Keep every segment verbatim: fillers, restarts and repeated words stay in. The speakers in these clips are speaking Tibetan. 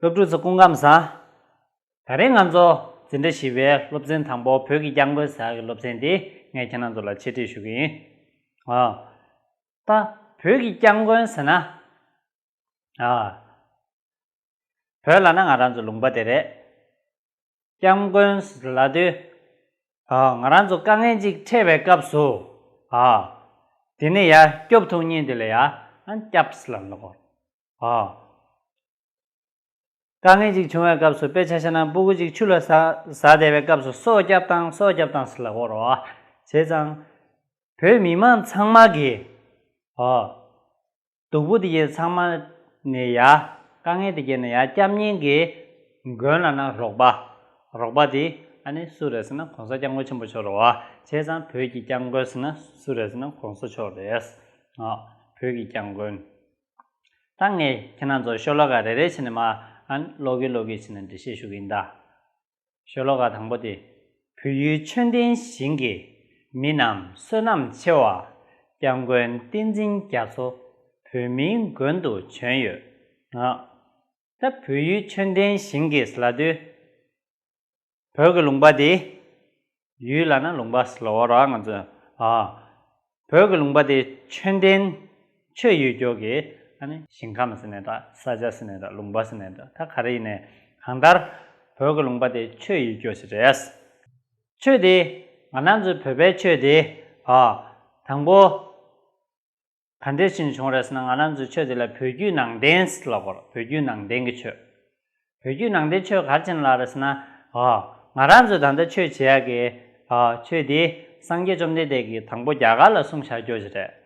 སློབ་ཕྲུག་ཚོ་སྐུ་ཁམས་བཟང་། ད་རེས་ང་ཚོ་འཛིན་གྲྭ་བཞི་པའི་སློབ་ཚན་དང་པོ་བོད་ཀྱི་སྐྱབས་མགོན་ཟེར་ཡག་གི་སློབ་ཚན་འདི་ངས་ཁྱེད་རང་ཚོ་ལ་འཆད་ཁྲིད་ཞུ་གི་ཡིན། ཨ། ད་བོད་ཀྱི་སྐྱབས་མགོན་ཟེར་ན། ཨ། བོད་ལབ་ན་ང་རང་ཚོ་ལུང་པ་དེ་རེད། སྐྱབས་མགོན་ལབ་དུས། ཨ། ང་རང་ཚོ་དཀའ་ངལ་ཅིག་འཕྲད་པའི་སྐབས་སུ། ཨ། དེ་ནས་ཡར་སྐྱོབ་ཐུབ་མཁན་དེ་ལ་ཡ། ཨ། སྐྱབས་ལབ་ལ་གོ། ཨ། དཀའ་ངལ་ཅིག་བྱུང་བའི་སྐབས་སུ། དཔེ་ཆ་བཞག་ན་སྤུ་གུ་ཅིག་ཆུ་ལ་ཟ་ཟ་བསྡད་པའི་སྐབས་སུ། སྲོག་སྐྱབས་དང་། སྲོག་སྐྱབས་དང་ཟེར་ལ་གོ་རོ། བྱས་ཙང་བོད་མི་མང་ཚང་མ་གིས། ཨོ། སྡུག་པོ་དེ་གའི་ཚང་མ་ནས་ཡ། དཀའ་ངལ་དེ་གའི་ནས་ཡ་སྐྱབས་མཁན་གྱི་མགོན་ལབ་ན་རོགས་པ། རོགས་པ་དེ་ཨ་ནི་སུ་རེད་ཟེར་ན། ༸གོང་ས་༸སྐྱབས་མགོན་ཆེན་པོ་མཆོག་རེད་བ། བྱས་ཙང་བོད་ཀྱི་སྐྱབས་མགོན་ཟེར་ན་སུ་རེད་ཟེར་ན། ༸གོང་ས་མཆོག་རེད། ཨ། བོད་ཀྱི་སྐྱབས་མགོན། ད་ངས་ཁྱེད་རང་ཚོར་ཤོ་ལོ་ཀ་རེ་རེ་བྱས་ནས་མར། ཨ། ཀློག་གིན་ཀློག་གིན་བྱས་ནས་འགྲེལ་བཤད་ཞུ་གི་ཡིན་ད། ཤོ་ལོ་ཀ་དང་པོ་དེ། བོད་ཡུལ་མཆོད་རྟེན་ཞིང་གི། མི་རྣམས་བསོད་ནམས་ཆེ་བ། སྐྱབས་མགོན་བསྟན་འཛིན་རྒྱ་མཚོ། བོད་མིའི་མགོན་དུ་བྱོན་ཡོད། ཨ། ད་བོད་ཡུལ་མཆོད་རྟེན་ཞིང་གི་ལབ་དུས། བོད་ཀྱི་ལུང་པ་དེ། ཡུལ་ལབ་ན་ལུང་པ་ཟེར་ལ་འོ་ར། ང་ཚོས། ཨ། བོད་ཀྱི་ལུང་པ་དེ་མཆོད་རྟེན། ཆོས་ཡོད་རྒྱུ་གི། ཨ་ནི་ཞིང་ཁམས་ཟེར་ནའི་འདྲ། ས་ཆ་ཟེར་ནའི་འདྲ། ལུང་པ་ཟེར་ནའི་འདྲ། ད་ག་རེ་ཡིན་ནའི། གང་ལྟར་བོད་ཀྱི་ལུང་པ་དེ་ཆོས་ཡོད་རྒྱུ་ཞིག་རེད། ཆོས་དེ། ང་རང་ཚོའི་བོད་པའི་ཆོས་དེ། ཨ། དང་པོ། ག་འདྲ་ཞིག་བྱུང་རེད་ཟེར་ན། ང་རང་ཚོའི་ཆོས་དེ་ལ་བོད་བརྒྱུད་ནང་བསྟན་ཟེར་ལབ་དགོས་རེད། བོད་བརྒྱུད་ནང་བསྟན་གྱི་ཆོས། བོད་བརྒྱུད་ནང་བསྟན་ཆོས་ག་རེ་བྱས་ནས་ལབ་རེད་ཟེར་ན། ཨོ། ང་རང་ཚོས་ད་ལྟ་ཆོས་བྱེད་ཡག་གི། ཨོ། ཆོས་དེ་སངས་རྒྱས་བཅོམ་ལྡན་འདས་ཀྱིས་དང་པོ་རྒྱ་གར་ལ་གསུངས་བཞག་རྒྱུ་ཞིག་རེད།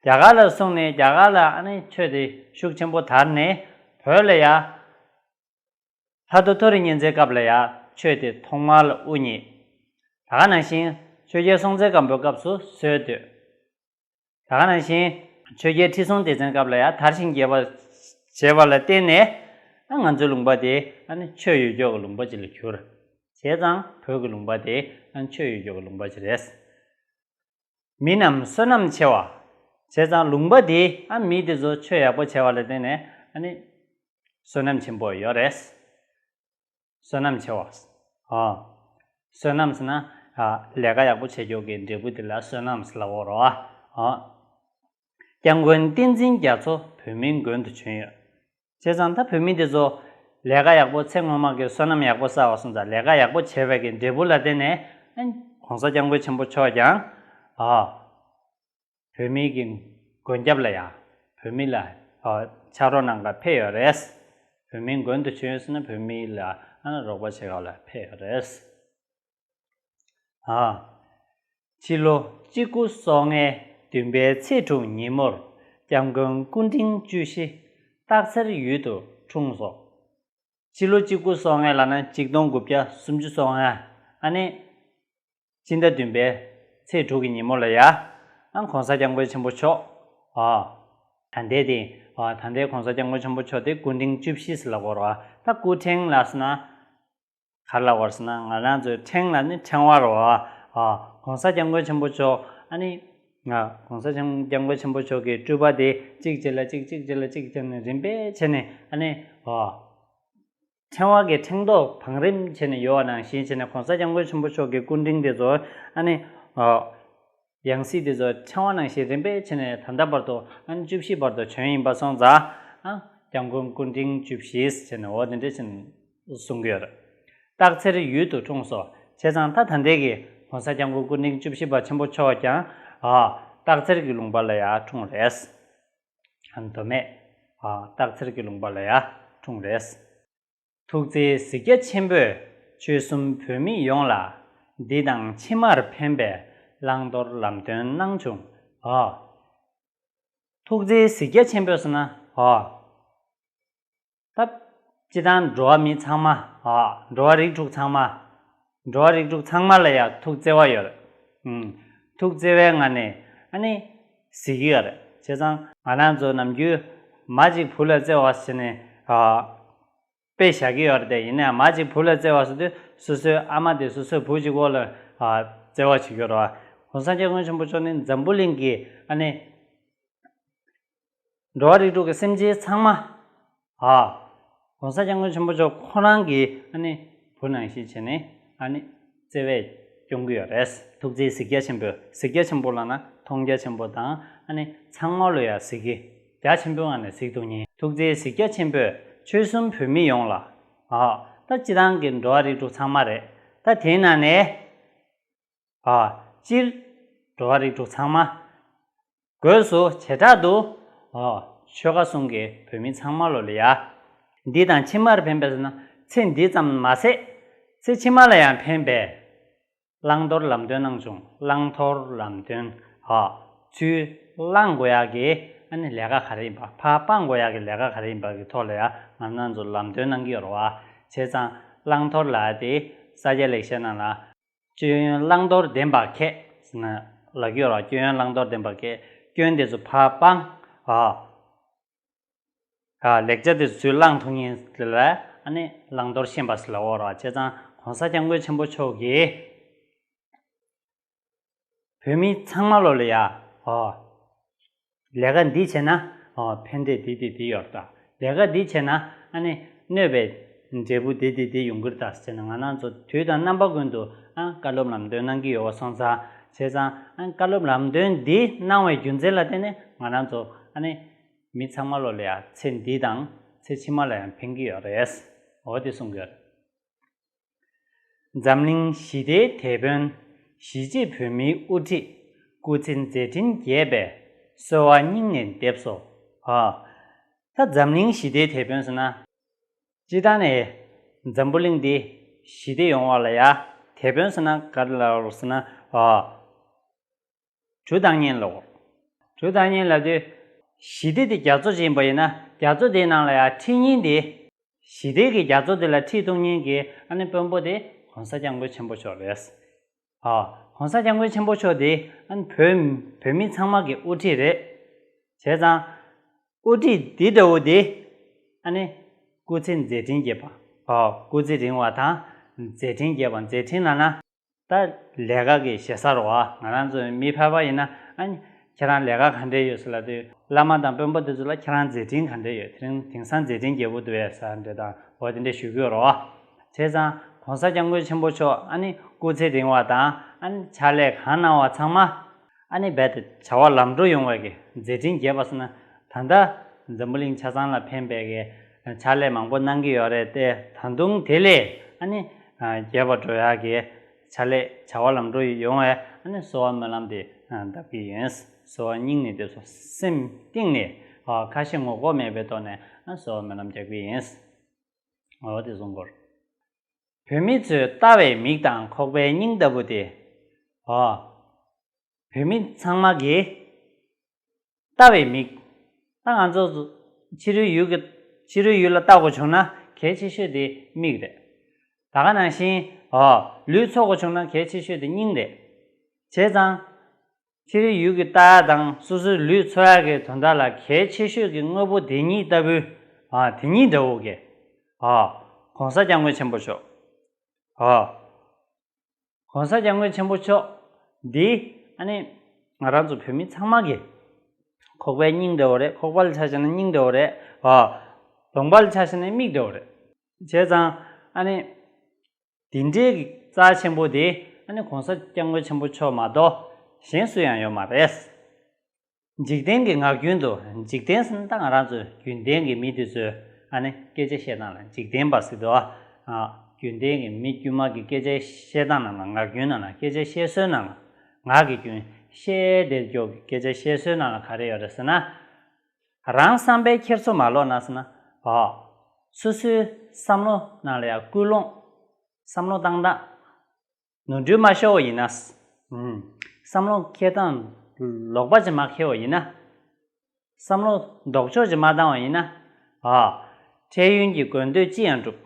རྒྱ་གར་ལ་གསུངས་ནས། རྒྱ་གར་ལ་ཨ་ནི་ཆོས་དེ་ཤུགས་ཆེན་པོ་དར་ནས། བོད་ལ་ཡ། ལྷ་རྡོ་ཐོ་རི་གཉན་སའི་སྐབས་ལ་ཡ་ཆོས་དེ་ཐོག་མར་ལ་དབུ་བརྙེས། ད་ག་ནང་བཞིན་ཆོས་རྒྱལ་སྲོང་བཙན་སྒམ་པོའི་སྐབས་སུ་སྲོལ་བཏོད། ད་ག་ནང་བཞིན་ཆོས་རྒྱལ་ཁྲི་སྲོང་ལྡེ་བཙན་སྐབས་ལ་ཡ་དར་ཞིང་རྒྱས་པ་བྱས་པ་ལ་བརྟེན་ནས། ཨ། ང་ཚོའི་ལུང་པ་དེ་ཨ་ནི་ཆོས་ཡོད་རྒྱུ་གི་ལུང་པ་ཅིག་ལ་གྱུར། བྱས་ཙང་བོད་ཀྱི་ལུང་པ་དེ་ཨ་ནི་ཆོས་ཡོད་རྒྱུ་གི་ལུང་པ་ཅིག་རེད། མི་རྣམས་བསོད་ནམས་ཆེ་བ། བྱས་ཙང་ལུང་པ་དེ། ཨ། མི་དེ་ཚོ་ཆོས་ཡག་པོ་བྱས་པ་ལ་བརྟེན་ནས། ཨ་ནི་བསོད་ནམས་ཆེན་པོ་ཡོད་རེད། བསོད་ནམས་ཆེ་བ། ཨ། བསོད་ནམས་ཟེར་ན། ཨ། ལས་ཀ་ཡག་པོ་བྱེད་རྒྱུ་གི་འབྲས་བུ་དེ་ལ་བསོད་ནམས་ཟེར་ལབ་དགོས་རེད་བ། ཨ། སྐྱབས་མགོན་བསྟན་འཛིན་རྒྱ་མཚོ་བོད་མིའི་མགོན་དུ་བྱོན་ཡོད། བྱས་ཙང་ད་བོད་མི་དེ་ཚོ་ལས་ཀ་ཡག་པོ། ཚེ་སྔོན་མ་གི་བསོད་ནམས་ཡག་པོ་བསགས་པ་སོང་ཙང་། ལས་ཀ་ཡག་པོ་བྱས་པའི་གི་འབྲས་བུ་ལ་བརྟེན་ནས། ཨ། ༸གོང་ས་༸སྐྱབས་མགོན་ཆེན་པོ་མཆོག་ཀྱང་། ཨ། བོད་མིའི་གི་མགོན་སྐྱབས་ལ་ཡ། བོད་མི་ལ། ཨ། ཕྱག་རོགས་གནང་ག་ཕེབས་ཡོད་རེད། བོད་མིའི་མགོན་དུ་བྱོན་ཟེར་ན། བོད་མི་ལ། ཨ། རོགས་པ་བྱེད་ག་ལ་ཕེབས་ཡོད་རེད། ཨ། ཕྱི་ལོ་གཅིག་དགུ་སོ་ལྔའི་བདུན་པའི་ཚེས་དྲུག་ཉིན་མོར་སྐྱབས་མགོན་སྐུ་ཕྲེང་བཅུ་བཞི་སྟག་འཚེར་ཡུལ་དུ་འཁྲུངས་སོ། ཕྱི་ལོ་གཅིག་དགུ་སོ་ལྔ་ལབ་ན་གཅིག་སྟོང་དགུ་བརྒྱ་སུམ་ཅུ་སོ་ལྔ། ཨ་ནི་སྤྱི་ཟླ་བདུན་པའི་ཚེས་དྲུག་གི་ཉིན་མོ་ལ་ཡ། ཨ། ༸གོང་ས་༸སྐྱབས་མགོན་ཆེན་པོ་མཆོག། ཨ། ད་ལྟའི་དེ། ཨ། ད་ལྟའི་༸གོང་ས་༸སྐྱབས་མགོན་ཆེན་པོ་མཆོག་དེ་སྐུ་ཕྲེང་བཅུ་བཞི་ཟེར་ལབ་དགོས་རེད་བ། ད་སྐུ་ཕྲེང་ལབ་ཟེར་ན། ག་རེ་ལབ་དགོས་རེད་ཟེར་ན། ང་རང་ཚོའི་ཕྲེང་ལབ་ནི་ཕྲེང་བ་རེད་བ། ཨ། ༸གོང་ས་༸སྐྱབས་མགོན་ཆེན་པོ་མཆོག། ཨ་ནི། ང་༸གོང་ས་༸སྐྱབས་མགོན་ཆེན་པོ་མཆོག་གི་སྤྲུལ་པ་དེ་གཅིག་རྗེས་ལ་གཅིག་གཅིག་རྗེས་ལ་གཅིག་བྱས་ནས་རིམ་པས་བྱས་ནས། ཨ་ནི། ཨ། ཕྲེང་བ་གི་ཕྲེང་རྡོག་བང་རིམ་བྱས་ནས་ཡོད་པ་ནང་བཞིན་བྱས་ནས། ༸གོང་ས་༸སྐྱབས་མགོན་ཆེན་པོ་མཆོག་གི་སྐུ་ཕྲེང་དེ་ཚོ། ཨ་ནི། ཨ། ཡང་སྲིད་དེ་ཚོ་ཕྲེང་བ་ནང་བཞིན་རིམ་པས་བྱས་ནས་ད་ལྟ་བར་དུ། ཨ་ནི་བཅུ་བཞི་བར་དུ་བྱོན་ཡིན་པ་སོང་ཙང་། ཨ། སྐྱབས་མགོན་སྐུ་ཕྲེང་བཅུ་བཞི་ཟེར་ནས་འོ་དེ་འདྲ་ཅིག་གསུང་གི་ཡོད་རེད། སྟག་འཚེར་ཡུལ་དུ་འཁྲུངས་སོ། བྱས་ཙང་ད་ད་ལྟའི་གི་༸གོང་ས་༸སྐྱབས་མགོན་སྐུ་ཕྲེང་བཅུ་བཞི་པ་ཆེན་པོ་མཆོག་ཀྱང་། ཨ། སྟག་འཚེར་གྱི་ལུང་པ་ལ་ཡ་འཁྲུངས་རེད། ཨ། མདོ་སྨད། ཨ། སྟག་འཚེར་གྱི་ལུང་པ་ལ་ཡ་འཁྲུངས་རེད། ཐུགས་བརྩེའི་གཟིགས་རྒྱ་ཆེན་པོས་ཆོལ་གསུམ་བོད་མི་ཡོངས་ལ་འདི་དང་ཕྱི་མར་ཕན་པའི་བླང་དོར་ལམ་སྟོན་གནང་བྱུང་། ཨ། ཐུགས་བརྩེའི་གཟིགས་རྒྱ་ཆེན་པོས་ཟེར་ན། ཨ། ད་སྤྱིར་བཏང་འགྲོ་བ་མི་ཚང་མ། ཨ། འགྲོ་བ་རིགས་དྲུག་ཚང་མ། འགྲོ་བ་རིགས་དྲུག་ཚང་མ་ལ་ཡ་ཐུགས་བརྩེ་བ་ཡོད་རེད། ཨུམ། ཐུགས་བརྩེ་བའི་ངང་ནས། ཨ་ནི། གཟིགས་ཀྱི་ཡོད་རེད། བྱས་ཙང་ང་རང་ཚོ་ནམ་རྒྱུན་མ་གཅིག་བུ་ལ་བརྩེ་བ་ཟེར་ནས། ཨ། དཔེ་བཞག་གི་ཡོད་རེད་དེ། ཡིན་ནའང་མ་གཅིག་བུ་ལ་བརྩེ་བ་ཟེར་དུས། སོ་སོའི་ཨ་མ་དེ་སོ་སོའི་བུ་གཅིག་པོ་ལ། ཨ། བརྩེ་བ་བྱེད་ཀྱི་ཡོད་རེད་བ། ༸གོང་ས་༸སྐྱབས་མགོན་ཆེན་པོ་མཆོག་ནི་འཛམ་བུ་གླིང་གི། ཨ་ནི། འགྲོ་བ་རིགས་དྲུག་གི་སེམས་ཅན་ཚང་མ། ཨ། ༸གོང་ས་༸སྐྱབས་མགོན་ཆེན་པོ་མཆོག་ཁོ་རང་གི་ཨ་ནི་བུ་ནང་བཞིན་བྱས་ནས་ཨ་ནི་བརྩེ་བས་སྐྱོང་གི་ཡོད་རེད། ཐུགས་རྗེའི་གཟིགས་རྒྱ་ཆེན་པོས། གཟིགས་རྒྱ་ཆེན་པོ་ལབ་ན་མཐོང་རྒྱ་ཆེན་པོ་དང་ཨ་ནི་ཚང་མ་ལོ་ཡ་གཟིགས་ཀྱི་རྒྱ་ཆེན་པོའི་ངང་ནས་གཟིགས་ཐུབ་མཁན། ཐུགས་རྗེའི་གཟིགས་རྒྱ་ཆེན་པོས་ཆོལ་གསུམ་བོད་མི་ཡོངས་ལ། ཨ། ད་སྤྱི་བཏང་གི་འགྲོ་བ་རིགས་དྲུག་ཚང་མ་རེད། ད་དེའི་ནང་ནས། ཨ། སྤྱིར་འགྲོ་བ་རིགས་དྲུག་ཚང་མ། སྒོས་སུ་བྱེ་བྲག་ཏུ། ཨ། ཆོལ་ཁ་གསུམ་གྱི་བོད་མི་ཚང་མ་ལོ་ལ་ཡ། འདི་དང་ཕྱི་མར་ཕན་པའི་ཟེར་ན་ཚེ་འདི་ཙམ་མ་ཟད། ཚེ་ཕྱི་མ་ལ་ཡང་ཕན་པའི་བླང་དོར་ལམ་སྟོན་གནང་བྱུང་། བླང་དོར་ལམ་སྟོན། ཨ། ཚུར་བླང་དགོས་ཡག་གི་ཨ་ནི་ལས་ཀ་ག་རེ་ཡིན་པ། ཕར་སྤང་དགོས་ཡག་གི་ལས་ཀ་ག་རེ་ཡིན་པ་གི་ཐོག་ལ་ཡ་ང་རང་ཚོ་ལམ་སྟོན་གནང་གི་ཡོད་རེད་བ། བྱས་ཙང་བླང་དོར་ལབ་ཡ་དེ་ས་སྐྱ་ལེགས་བཤད་ནང་ལ། སྐྱོན་ཡོན་བླང་དོར་ལྡན་པ་མཁས་ཟེར་ན་ལབ་ཀྱི་ཡོད་རེད། སྐྱོན་ཡོན་བླང་དོར་ལྡན་པ་མཁས། སྐྱོན་དེ་ཚོ་ཕར་སྤང་། ཨ། ཨ། ལེགས་ཆ་དེ་ཚོ་ཚུར་བླང་ཐུབ་མཁན་དེ་ལ་ཨ་ནི་བླང་དོར་ཤེས་པ་ཟེར་ལབ་ཀྱི་ཡོད་རེད། བྱས་ཙང་༸གོང་ས་༸སྐྱབས་མགོན་ཆེན་པོ་མཆོག་གིས་བོད་མི་ཚང་མ་ལོ་ལ་ཡ། ཨོ། ལས་ཀ་འདི་བྱས་ན། ཨོ། ཕན་བདེ་འདི་འདི་འདི་ཡོད་རེད་ད། ལས་ཀ་འདི་བྱས་ན་ཨ་ནི་གནོད་པའི་འབྲས་བུ་འདི་འདི་འདི་ཡོང་གི་རེད་ད་ཟེར་ནས་ང་རང་ཚོ་དུས་དང་རྣམ་པ་ཀུན་ཏུ་ཨ་བཀའ་སློབ་ལམ་སྟོན་གནང་གི་ཡོད་པ་སོང་ཙང་། བྱས་ཙང་ཨ་བཀའ་སློབ་ལམ་སྟོན་འདི་གནང་བའི་རྒྱུ་མཚན་ལ་བརྟེན་ནས་ང་རང་ཚོ་ཨ་ནི་མི་ཚང་མ་ལོ་ལ་ཡ་ཚེ་འདི་དང་ཚེ་ཕྱི་མ་ལ་ཡང་ཕན་གྱི་ཡོད་རེད། འོ་དེ་གསུང་གི་ཡོད་རེད། འཛམ་གླིང་ཞི་བདེའི་དེད་དཔོན། གཞིས་བྱེས་བོད་མིའི་དབུ་ཁྲིད། སྐུ་ཚེ་མཛད་འཕྲིན་རྒྱས་པའི། གསོལ་བ་སྙིང་ནས་འདེབས་སོ། ཨ། ད་འཛམ་གླིང་ཞི་བདེའི་དེད་དཔོན་ཟེར་ན། སྤྱིར་བཏང་ནས་འཛམ་བུ་གླིང་འདི་ཞི་བདེ་ཡོང་བ་ལ་ཡ་དེད་དཔོན་ཟེར་ན་ག་རེ་ལབ་དགོས་ཟེར་ན། ཨ། གྲུ་བཏང་མཁན་ལབ་དགོས། གྲུ་བཏང་མཁན་ལབ་དུས། ཞི་བདེ་དེ་རྒྱ་མཚོ་ཅིག་ཡིན་པ་ཡིན་ན། རྒྱ་མཚོ་དེའི་ནང་ལ་ཡ་ཁྲིད་མཁན་དེ། ཞི་བདེ་གི་རྒྱ་མཚོ་དེ་ལ་ཁྲིད་གཏོང་མཁན་གྱི་ཨ་ནི་དཔོན་པོ་དེ་༸གོང་ས་༸སྐྱབས་མགོན་ཆེན་པོ་མཆོག་རེད། ཨ། ༸གོང་ས་༸སྐྱབས་མགོན་ཆེན་པོ་མཆོག་དེ་ཨ་ནི་བོད་བོད་མི་ཚང་མ་གི་དབུ་ཁྲིད་རེད། བྱས་ཙང་། དབུ་ཁྲིད་འདི་འདྲ་བོ་དེ། ཨ་ནི། སྐུ་ཚེ་མཛད་འཕྲིན་རྒྱས་པ། ཨ། སྐུ་ཚེ་རིང་བ་དང་། མཛད་འཕྲིན་རྒྱས་པ། མཛད་འཕྲིན་ལབ་ན། ད་ལས་ཀ་གི་ཞེ་ས་རེད་བ། ང་རང་ཚོ་མི་ཕལ་པ་ཡིན་ན་ཨ་ནི་ཁྱེད་རང་ལས་ཀ་ག་འདྲས་ཡོད་ཟེར་ལབ་དུས། བླ་མ་དང་དཔོན་པོ་དེ་ཚོ་ལ་ཁྱེད་རང་མཛད་འཕྲིན་ག་འདྲས་ཡོད། དེ་རིང་དེང་སང་མཛད་འཕྲིན་རྒྱས་པོ་འདུག་ཡས་ཟེར་འདྲས་དང་འོ་དེ་འདྲས་ཞུ་གི་ཡོད་རེད་བ། བྱས་ཙང་༸གོང་ས་༸སྐྱབས་མགོན་ཆེན་པོ་མཆོག་ཨ་ནི་སྐུ་ཚེ་རིང་བ་དང་ཨ་ནི་ཕྱག་ལས་གང་གནང་བ་ཚང་མ་ཨ་ནི་རྦད་དེ་བྱ་བ་ལམ་འགྲོ་ཡོང་བའི་གི་མཛད་འཕྲིན་རྒྱས་པ་ཟེར་ན། ད་ལྟ་འཛམ་བུ་གླིང་ཆ་ཚང་ལ་ཕན་པའི་གི་ཕྱག་ལས་མང་པོ་གནང་གི་ཡོད་རེད་དེ། ད་དུང་དེ་ལས་ཨ་ནི་རྒྱས་པ་འགྲོ་ཡག་གི་ཕྱག་ལས་བྱ་བ་ལམ་འགྲོ་ཡོང་བའི་ཨ་ནི་གསོལ་བ་སྨོན་ལམ་དེ་འདེབས་ཀྱི་ཡིན། གསོལ་བ་སྙིང་ནས་འདེབས་སོ། སེམས་གཏིང་ནས་ཁ་ཞེ་ངོ་ལྐོག་མེད་པའི་ཐོག་ནས་གསོལ་བ་སྨོན་ལམ་རྒྱག་གི་ཡིན། འོ་དེ་གསུང་གི་ཡོད། བོད་མི་ཚོས་ལྟ་བའི་མིག་དང་ཁོག་པའི་སྙིང་ལྟ་བུ་དེ། འོ། བོད་མི་ཚང་མ་གིས་ལྟ་བའི་མིག་ད་ང་ཚོ་ཕྱི་རོལ་ཡུལ་གྱི་ཕྱི་རོལ་ཡུལ་ལ་ལྟ་དགོས་བྱུང་ན་གལ་ཆེ་ཤོས་དེ་མིག་རེད། ད་ག་ནང་བཞིན། འོ། ལུས་འཚོ་དགོས་བྱུང་ན་གལ་ཆེ་ཤོས་དེ་སྙིང་རེད། བྱས་ཙང་། ཕྱི་རོལ་ཡུལ་གྱི་ལྟ་ཡག་དང་སོ་སོའི་ལུས་འཚོ་ཡག་གི་དོན་དག་ལ་གལ་ཆེ་ཤོས་ཀྱི་དངོས་པོ་དེ་གཉིས་ལྟ་བུའི། ཨ། དེ་གཉིས་འདྲ་བོ་གི། ཨ། ༸གོང་ས་༸སྐྱབས་མགོན་ཆེན་པོ་མཆོག་ཨ། ༸གོང་ས་༸སྐྱབས་མགོན་ཆེན་པོ་མཆོག་འདི་ཨ་ནི་ང་རང་ཚོ་བོད་མི་ཚང་མ་གི་ཁོག་པའི་སྙིང་འདྲ་བོ་རེད། ཁོག་པ་ལ་ཆ་བཞག་ན་སྙིང་འདྲ་བོ་རེད། ཨ། ལུང་པ་ལ་ཆ་བཞག་ན་མིག་འདྲ་བོ་རེད། བྱས་ཙང་ཨ་ནི། དེ་འདྲའི་གི་རྩ་ཆེན་པོ་དེ་ཨ་ནི་༸གོང་ས་༸སྐྱབས་མགོན་ཆེན་པོ་མཆོག་མ་གཏོགས་གཞན་སུ་ཡང་ཡོད་མ་རེད། འཇིག་རྟེན་གྱི་ངག་རྒྱུན་དུ། འཇིག་རྟེན་ཟེར་ན་ད་ང་རང་ཚོ་རྒྱུན་ལྡན་གྱི་མི་དེ་ཚོས་ཨ་ནི་སྐད་ཆ་བཤད་སྟངས་ལ་འཇིག་རྟེན་པ་ཟེར་འདུག་ཨ། རྒྱུན་ལྡན་གྱི་མི་དཀྱུས་མ་གི་སྐད་ཆ་བཤད་སྟངས་ནང་ལ། ངག་རྒྱུན་ནང་ལ། སྐད་ཆ་བཤད་སྲོལ་ནང་ལ། ངག་གི་རྒྱུན། བཤད་བསྡད་རྒྱུ་གི་སྐད་ཆ་བཤད་སྲོལ་ནང་ལ་ག་རེ་ཡོད་རེད་ཟེར་ན། རང་བསམ་པའི་འཁྱེར་སོ་མ་ལོག་ན་ཟེར་ན། ཨ། སོ་སོའི་བསམ་བློ་ནང་ལ་ཡང་ཀུན་སློང་། བསམ་བློ་བཏང་སྟངས། ནོར་འཁྲུལ་མ་ཤོར་བ་ཡིན་ན། ཨུམ། བསམ་བློ་འཁྱེར་སྟངས་ལོག་པ་ཅིག་མ་འཁྱེར་བ་ཡིན་ན། བསམ་བློ་ལྡོག་ཕྱོགས་ཅིག་མ་བཏང་བ་ཡིན་ན། ཨ། འཕྲལ་ཡུན་གྱི་དགོས་འདོད་ཅི་ཡང་འགྲུབ།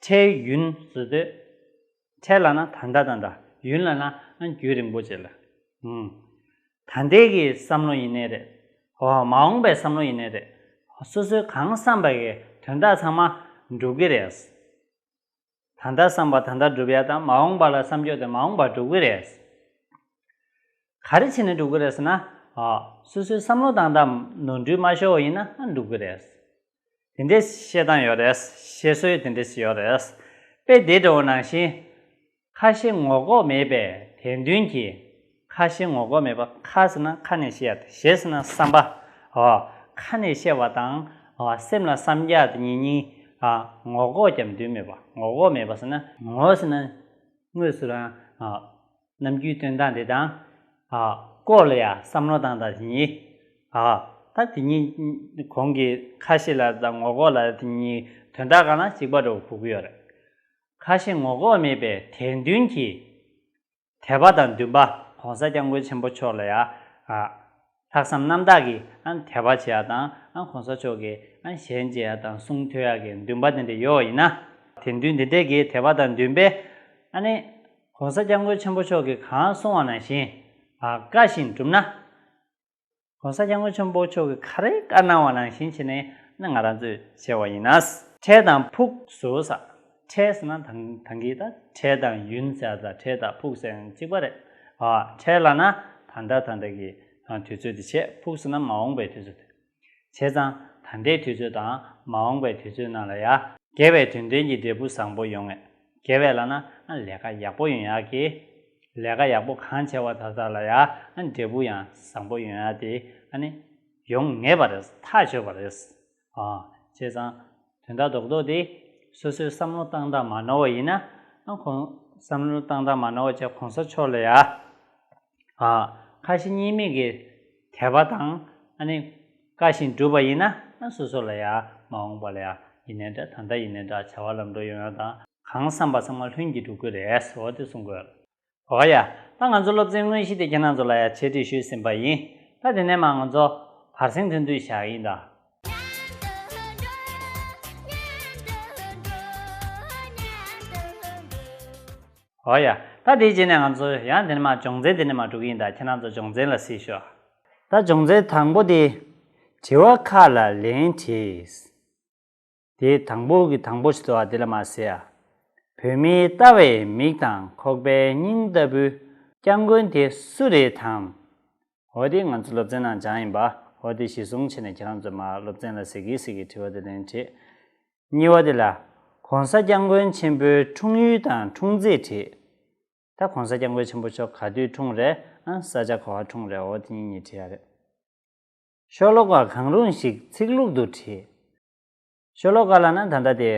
འཕྲལ་ཡུན་ཟེར་དུས། འཕྲལ་ལབ་ན་ད་ལྟ་དང་འདྲ། ཡུན་ལབ་ན་ཨ་རྒྱུན་རིང་པོ་བྱས་ལ། ཨུམ། ད་ལྟའི་གི་བསམ་བློ་ཡིན་ནའི་རེད། འོ། མ་འོངས་པའི་བསམ་བློ་ཡིན་ནའི་རེད། སོ་སོའི་གང་བསམ་པ་གི་དོན་དག་ཚང་མ་འགྲུབ་ཀྱི་རེད། ད་ལྟ་བསམ་པ་ད་ལྟ་འགྲུབ་ཡ་དང་། མ་འོངས་པ་ལ་བསམ་རྒྱུ་དེ་མ་འོངས་པ་འགྲུབ་ཀྱི་རེད། ག་རེ་བྱས་ནས་འགྲུབ་ཀྱི་རེད་ཟེར་ན། ཨ། སོ་སོའི་བསམ་བློ་བཏང་སྟངས་ནོར་འཁྲུལ་མ་ཤོར་བ་ཡིན་ན་ཨ་འགྲུབ་ཀྱི་རེད། དེ་འདྲས་བཤད་སྟངས་ཡོད་རེད། བཤད་སྲོལ་དེ་འདྲས་ཡོད་རེད། དཔེ་དེ་འདྲ་བོ་ནང་བཞིན། ཁ་ཞེ་ངོ་ལྐོག་མེད་པའི་དད་འདུན་གྱིས། ཁ་ཞེ་ངོ་ལྐོག་མེད་པ། ཁ་ཟེར་ན་ཁ་ནས་བཤད་ཡ་དེ། ཞེ་ཟེར་ན་བསམ་པ། འོ། ཁ་ནས་བཤད་པ་དང་། འོ། སེམས་ལ་བསམ་ཡ་དེ་གཉིས་གཉིས། ཨ། ངོ་ལྐོག་རྐྱབ་འདུན་མེད་པ། ངོ་ལྐོག་མེད་པ་ཟེར་ན། ངོ་ཟེར་ན་དངོས་སུ་རང་། ཨ། ནམ་རྒྱུན་སྟོན་སྟངས་དེ་དང་། ཨ། ལྐོག་ལ་ཡ་བསམ་བློ་བཏང་སྟངས་དེ་གཉིས། ཨ། ད་དེ་གཉིས་གོང་གི་ཁ་ཞེ་ལ་དང་ངོ་ལྐོག་ལ་དེ་གཉིས་དོན་དག་སྒང་ལ་གཅིག་པ་འདྲ་བོ་གོ་གི་ཡོད་རེད། ཁ་ཞེ་ངོ་ལྐོག་མེད་པའི་དད་འདུན་གྱིས། དད་པ་དང་འདུན་པ། ༸གོང་ས་༸སྐྱབས་མགོན་ཆེན་པོ་མཆོག་ལ་ཡ། ཨ། ལྷག་བསམ་རྣམ་དག་གིས། ཨ། དད་པ་བྱེད་ཡ་དང་། ཨ། ༸གོང་ས་མཆོག་གི། ཨ། ཞལ་མཇལ་ཡ་དང་གསུང་ཐོས་ཡ་གི་འདུན་པ་དེ་འདྲ་ཡོད་པ་ཡིན་ན། དད་འདུན་དེ་འདྲས་ཀྱི་དད་པ་དང་འདུན་པས། ཨ་ནི། ༸གོང་ས་༸སྐྱབས་མགོན་ཆེན་པོ་མཆོག་གིས་གང་གསུངས་པ་ནང་བཞིན། ཨ། བཀའ་བཞིན་བསྒྲུབས་ན། ༸གོང་ས་༸སྐྱབས་མགོན་ཆེན་པོ་མཆོག་གིས་ག་རེ་བཀའ་གནང་བ་ནང་བཞིན་བྱས་ནས་ནི་ང་རང་ཚོས་བྱས་པ་ཡིན་ན། འཕྲལ་དང་ཕུགས་སུ་ཟེར། འཕྲལ་ཟེར་ན་ད་ད་གིན་ད་འཕྲལ་དང་ཡུན་ཟེར་ཡ་དང་འཕྲལ་དང་ཕུགས་ཟེར་ཡ་གཅིག་པ་རེད། ཨ། འཕྲལ་ལབ་ན་ད་ལྟ་ད་ལྟ་གི། ཨ། དུས་ཚོད་དེ་བྱས། ཕུགས་ཟེར་ན་མ་འོངས་པའི་དུས་ཚོད་དེ། བྱས་ཙང་ད་ལྟའི་དུས་ཚོད་དང་མ་འོངས་པའི་དུས་ཚོད་ནང་ལ་ཡ། དགེ་བའི་དོན་ལྡན་གྱི་འབྲས་བུ་བཟང་པོ་ཡོང་ངེས། དགེ་བའི་ལབ་ན། ཨ། ལས་ཀ་ཡག་པོ་ཡོང་ཡག་གི། ལས་ཀ་ཡག་པོ་གང་བྱས་པ་ད་ལྟ་ལ་ཡ། ཨ། འབྲས་བུ་ཡང་བཟང་པོ་ཡོང་ཡག་དེ། ཨ་ནི། ཡོང་ངེས་པ་རེད། ཐག་ཆོད་པ་རེད། ཨ། བྱས་ཙང་དོན་དག་རྡོག་རྡོག་དེ་སོ་སོའི་བསམ་བློ་བཏང་སྟངས་མ་ནོར་བ་ཡིན་ན། ཨ། ཁོང་། བསམ་བློ་བཏང་སྟངས་མ་ནོར་བ་བྱས་༸གོང་ས་མཆོག་ལ་ཡ། ཨ། ཁ་ཞེ་གཉིས་མེད་ཀྱི་དད་པ་དང་། ཨ་ནི། བཀའ་བཞིན་བསྒྲུབས་པ་ཡིན་ན། ཨ། སོ་སོ་ལ་ཡ་མ་འོངས་པ་ལ་ཡ་ཡིན་ནའི་འདྲ། ད་ལྟ་ཡིན་ནའི་འདྲ། བྱ་བ་ལམ་འགྲོ་ཡོང་ཡ་དང་། གང་བསམ་པ་ཚང་མ་ལྷུན་གྱིས་འགྲུབ་ཀྱི་རེད་ཟེར་བ་དེ་གསུང་དགོས། འོ་ཡ། ད་ང་ཚོ་སློབ་ཚན་དངོས་གཞི་དེ་ཁྱེད་རང་ཚོ་ལ་ཡ་འཆད་ཁྲིད་ཞུས་ཟིན་པ་ཡིན། ད་དེ་ནས་མར་ང་ཚོ་བར་གསེང་ཐུང་ཐུང་བཞག་ཡིན་ད། འོ་ཡ། ད་དེའི་རྗེས་ནས་ང་ཚོ་ཡང་དེ་ནས་མར་སྦྱོང་ཚན་དེ་ནས་མར་འགྲོ་གི་ཡིན་ད། ཁྱེད་རང་ཚོ་སྦྱོང་ཚན་ལ་གཟིགས་ཤོག་ད་སྦྱོང་ཚན་དང་པོ་དེ། དྲི་བ་ཁག་ལ་ལན་བྲིས། དེ་དང་པོ་གི་དང་པོ་ཞིག་འདུག་ཨ། དེ་ལ་མར་གཟིགས་ཨ། བོད་མིའི་ལྟ་བའི་མིག་དང་ཁོག་པའི་སྙིང་ལྟ་བུའི་སྐྱབས་མགོན་དེ་སུ་རེད་དམ། འོ་དེ་ང་ཚོ་སློབ་ཚན་ནང་སྦྱངས་ཡིན་པ། འོ་དེ་གཞི་བཟུང་བྱས་ནས་ཁྱེད་རང་ཚོ་མར་སློབ་ཚན་ལ་གཟིགས་ཀྱིས་གཟིགས་ཀྱིས་དྲི་བ་དེ་ལན་བྲིས། གཉིས་པ་དེ་ལ། ༸གོང་ས་༸སྐྱབས་མགོན་ཆེན་པོའི་འཁྲུངས་ཡུལ་དང་འཁྲུངས་ཚེས་བྲིས། ད་༸གོང་ས་༸སྐྱབས་མགོན་ཆེན་པོ་མཆོག་ག་དུས་འཁྲུངས་རེད། ཨ། ས་ཆ་ག་པར་འཁྲུངས་རེད། འོ་དེ་གཉིས་གཉིས་བྲིས་ཡ་རེད། ཤོ་ལོ་ཀ་གང་རུང་ཞིག་ཚིག་ལྷུག་ཏུ་བྲིས། ཤོ་ལོ་ཀ་ལབ་ན་ད་ལྟ་དེ།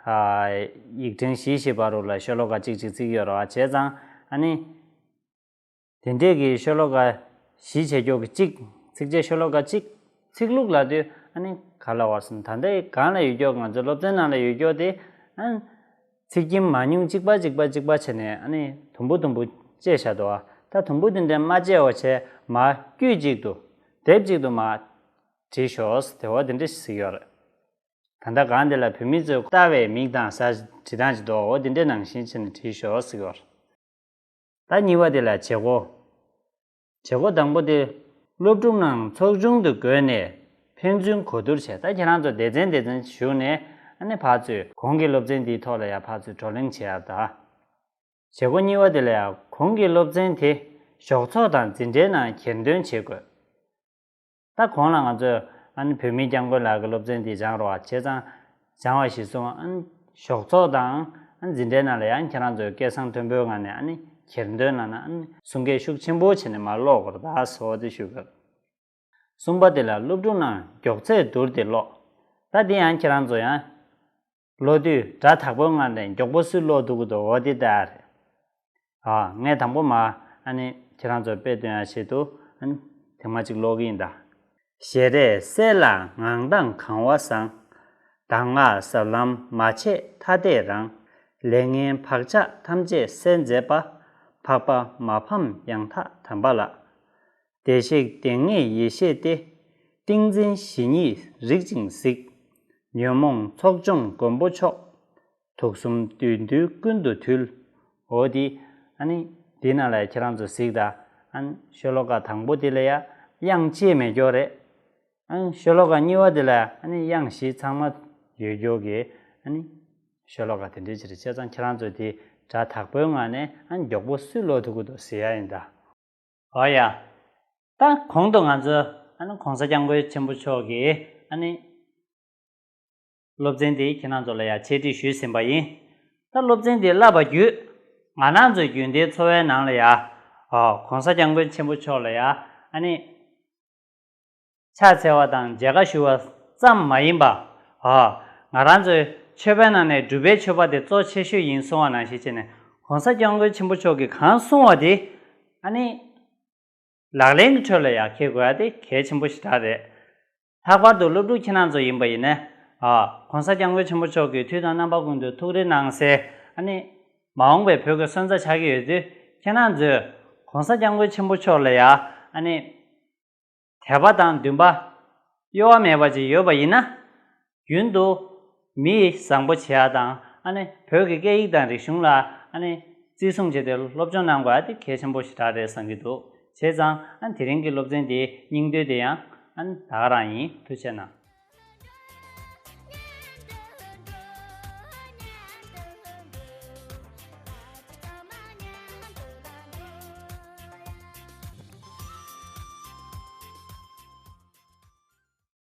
ཨ། ཡིག་ཕྲེང་བཞི་བཞི་བར་དུ་ལ་ཤོ་ལོ་ཀ་གཅིག་གཅིག་བརྩི་གི་ཡོད་རེད་བ། བྱས་ཙང་ཨ་ནི། དེ་འདྲས་ཀྱི་ཤོ་ལོ་ཀ་བཞི་བྱས་ཀྱོག་གི་གཅིག་ཚིགས་བཅད་ཤོ་ལོ་ཀ་གཅིག་ཚིག་ལྷུག་ལབ་དུས་ཨ་ནི་ག་ལབ་པ་སོང་། ད་ལྟའི་སྒང་ལ་ཡོད་ཀྱོག་ང་ཚོའི་སློབ་ཚན་ནང་ལ་ཡོད་ཀྱོག་དེ། ཨ། ཚིག་རྒྱན་མང་ཉུང་གཅིག་པ་གཅིག་པ་གཅིག་པ་བྱས་ནས་ཨ་ནི་དུམ་བུ་དུམ་བུ་བཅད་བཞག་འདུག་ཨ། ད་དུམ་བུ་དེ་འདྲ་མ་བཅད་པ་བྱས་མར་དཀྱུས་གཅིག་ཏུ་སྡེབ་གཅིག་ཏུ་མར་བྲིས་ཤོག་ཟེར་བ་དེ་འདྲ་ཞིག་ཡོད་རེད། ད་ལྟ་སྒང་འདི་ལ་བོད་མི་ཚོས་ལྟ་བའི་མིག་དང་ཟེར་བྲིས་སྟངས་ཅིག་འདུག་འོ་དེ་འདྲ་ནང་བཞིན་བྱས་ནས་བྲིས་ཤོག་ཟེར་གྱི་ཡོད་རེད། ད་གཉིས་པ་དེ་ལ་བྱེད་སྒོ། བྱེད་སྒོ་དང་པོ་དེ། སློབ་ཕྲུག་རྣམས་ཚོགས་ཆུང་དུ་བགོས་ནས་ཕན་ཚུན་གོ་བསྡུར་བྱས། ད་ཁྱེད་རང་ཚོ་སྡེ་ཚན་སྡེ་ཚན་ཞུགས་ནས་ཨ་ནི་ཕར་ཚུར་གོང་གི་སློབ་ཚན་འདིའི་ཐོག་ལ་ཡང་ཕར་ཚུར་བགྲོ་གླེང་བྱེད་ཡག་ད། བྱེད་སྒོ་གཉིས་པ་དེ་ལ་ཡང་གོང་གི་སློབ་ཚན་དེ་ཞོགས་ཚོགས་དང་འཛིན་གྲྭའི་ནང་གྱེར་འདོན་བྱེད་དགོས། ད་གོང་ལ་ང་ཚོས་ཨ་ནི་བོད་མིའི་སྐྱབས་མགོན་ལགས་ཀྱི་སློབ་ཚན་འདི་སྦྱངས་རོགས། བྱས་ཙང་སྦྱངས་པ་གཞིར་བཟུང་ཨ་ནི་ཞོགས་ཚོགས་དང་ཨ་ནི་འཛིན་གྲྭའི་ནང་ལ་ཡང་ཁྱེད་རང་ཚོས་སྐད་གསང་མཐོན་པོའི་ངང་ནས་ཨ་ནི་གྱེར་འདོན་ལབ་ན་ཨ་ནི་གསུང་སྐད་ཤུགས་ཆེན་པོ་བྱས་ནས་མར་ཀློག་དགོས་རེད་ད་ཟེར་བ་དེ་ཞུ་དགོས། གསུམ་པ་དེ་ལ་སློབ་ཕྲུག་རྣམས་མགྱོགས་ཚད་བསྡུར་ཏེ་ཀློག་ད་འདི་ཡང་ཁྱེད་རང་ཚོ་ཡང་ཀློག་དུས་སྒྲ་དག་པོའི་ངང་ནས་མགྱོགས་པོ་སུས་ཀློག་ཐུབ་ཀྱི་འདུག་འོ་དེ་ལྟ་རེད། ཨ། ངས་དང་པོ་མར་ཨ་ནི་ཁྱེད་རང་ཚོར་དཔེ་སྟོན་ཡག་ཆེད་དུ་ཨ་ནི་ཐེངས་མ་གཅིག་ཀློག་གི་ཡིན་ད། ཞལ་རས་གསལ་ལ་ངང་དྭངས་གང་བ་བཟང་། གདམས་ངག་ཟབ་ལམ་མ་ཆད་ཐ་དད་རང་། ལས་ངན་བག་ཆགས་ཐམས་ཅད་སེལ་མཛད་པ། འཕགས་པ་མ་ཕམ་ཡང་དག་དམ་པ་ལ། བདེ་གཤེགས་བདེན་ལྔའི་ཡེ་ཤེས་ཏེ། ཏིང་འཛིན་ཞི་གཉིས་རིག་ཅིང་གཟིགས། ཉོན་མོངས་ཚོགས་འཇོམས་མགོན་པོ་མཆོག་དུག་གསུམ་བདུད་འདུལ་ཀུན་ཏུ་ཐུལ། འོ་དེ། ཨ་ནི་དེའི་ནང་ལ་ཁྱེད་རང་ཚོ་གཟིགས་དང་། ཨ་ནི་ཤོ་ལོ་ཀ་དང་པོ་དེ་ལ་ཡ་དབྱངས་གཅིག་མེད་ཀྱོག་རེད། ཨ་ནི་ཤོ་ལོ་ཀ་གཉིས་པ་དེ་ལ་ཨ་ནི་དབྱངས་བཞི་ཚང་མ་ཡོད་ཀྱོག་གི། ཨ་ནི་ཤོ་ལོ་ཀ་དེ་འདྲའི་ཅིག་རེད། བྱས་ཙང་ཁྱེད་རང་ཚོ་དེ་སྒྲ་དག་པོའི་ངང་ནས་ཨ་ནི་མགྱོགས་པོ་སུས་ཀློག་ཐུབ་ཀྱི་འདུག་གཟིགས་ཡག་ཡིན་ད། འོ་ཡ། ད་གོང་དུ་ང་ཚོས་ཨ་ནི་གོང་ས་སྐྱབས་མགོན་ཆེན་པོ་མཆོག་གིས་ཨ་ནི་ སློབ་ཚན་འདི་ཁྱེད་རང་ཚོ་ལ་ཡང་འཆད་ཁྲིད་ཞུས་ཟིན་པ་ཡིན། ད་སློབ་ཚན་འདི་བསླབ་པ་བརྒྱུད། ང་རང་ཚོའི་རྒྱུན་ལྡན་འཚོ་བའི་ནང་ལ་ཡང་། ཨོ། ༸གོང་ས་༸སྐྱབས་མགོན་ཆེན་པོ་མཆོག་ལ་ཡང་ཨ་ནི། ཕྱག་འཚལ་བ་དང་མཇལ་ཁ་ཞུ་བ་ཙམ་མ་ཡིན་པ། ཨོ། ང་རང་ཚོའི་ཆོས་པའི་ནང་ནས་སྒྲུབ་པའི་མཆོད་པ་དེ་གཙོ་ཆེ་ཤོས་ཡིན་གསུང་བ་ནང་བཞིན་བྱས་ནས་༸གོང་ས་༸སྐྱབས་མགོན་ཆེན་པོ་མཆོག་གིས་གང་གསུང་བ་དེ་ཨ་ནི། ལག་ལེན་གྱི་ཁྲོད་ལ་ཡང་འཁྱེར་དགོས་ཡ་དེ་གལ་ཆེན་པོ་ཞེ་དྲག་རེད། ལྷག་པར་དུ་སློབ་ཕྲུག་ཁྱེད་རང་ཚོ་ཡིན་པ་ཡིན་ན། ཨ། ༸གོང་ས་༸སྐྱབས་མགོན་ཆེན་པོ་མཆོག་གིས་དུས་དང་རྣམ་པ་ཀུན་ཏུ་ཐུགས་རེ་གནང་སའི་ཨ་ནི། མ་འོངས་པའི་བོད་ཀྱི་སོན་རྩ་ཆགས་ཀྱི་ཡོད་དུས་ཁྱེད་རང་ཚོས་༸གོང་ས་༸སྐྱབས་མགོན་ཆེན་པོ་མཆོག་ལ་ཡང་ཨ་ནི། དད་པ་དང་འདུན་པ། གཡོ་བ་མེད་པ་ཅིག་ཡོད་པ་ཡིན་ན། རྒྱུན་དུ་མི་བཟང་པོ་བྱེད་ཡ་དང་ཨ་ནི་བོད་ཀྱི་སྐད་ཡིག་དང་རིག་གཞུང་ལ་ཨ་ནི་བརྩི་སྲུང་བྱས་ཏེ་སློབ་སྦྱོང་གནང་དགོས་ཡ་དེ་གལ་ཆེན་པོ་ཞེ་དྲག་རེད་བསམ་གྱི་འདུག་བྱས་ཙང་ཨ་ནི་དེ་རིང་གི་སློབ་ཚན་དེའི་སྙིང་དོན་དེ་ཡང་ཨ་ནི་ད་ག་རང་ཡིན། ཐུགས་རྗེ་གནང་།